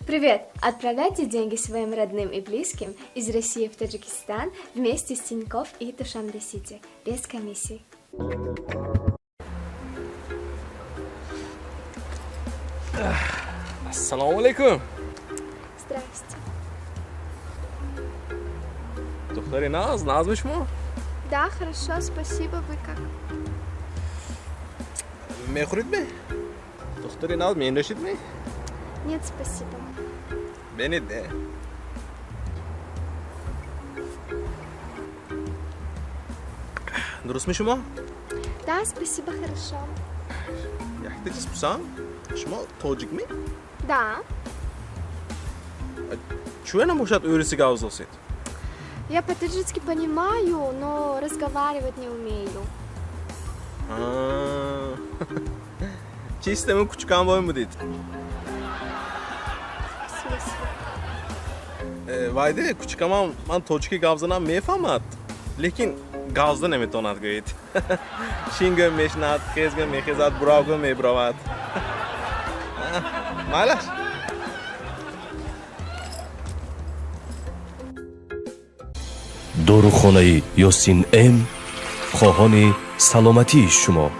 Привет! Отправляйте деньги своим родным и близким из России в Таджикистан вместе с Тинькофф и Душанбе Сити без комиссий. Ассалому алайкум. Здрасте. Духтари нағз, нағзми шумо? Да, хорошо, спасибо. Вы как? Мехӯред ме? Духтари нағз, менӯшед ме? Нет, спасибо. Бинед де. Дурустми шумо? Да, спасибо, хорошо. Якта чиз пурсам, шумо тоҷикми? Да. Чӯя набошад ӯриси гап зосед? Я по-таджикски понимаю, но разговаривать не умею. Чистему кучукам бой будед. В смысле? Вайде, кучукамам ман тоҷикӣ гап занам мефаҳмад, лекин гавзда наметавонад гӯед. Шин гӯ мешинад, хез гӯ мехезад, бурав гӯ мебуравад. Майлаш. Дорухонаи Ёсин М хоҳони саломатии шумо.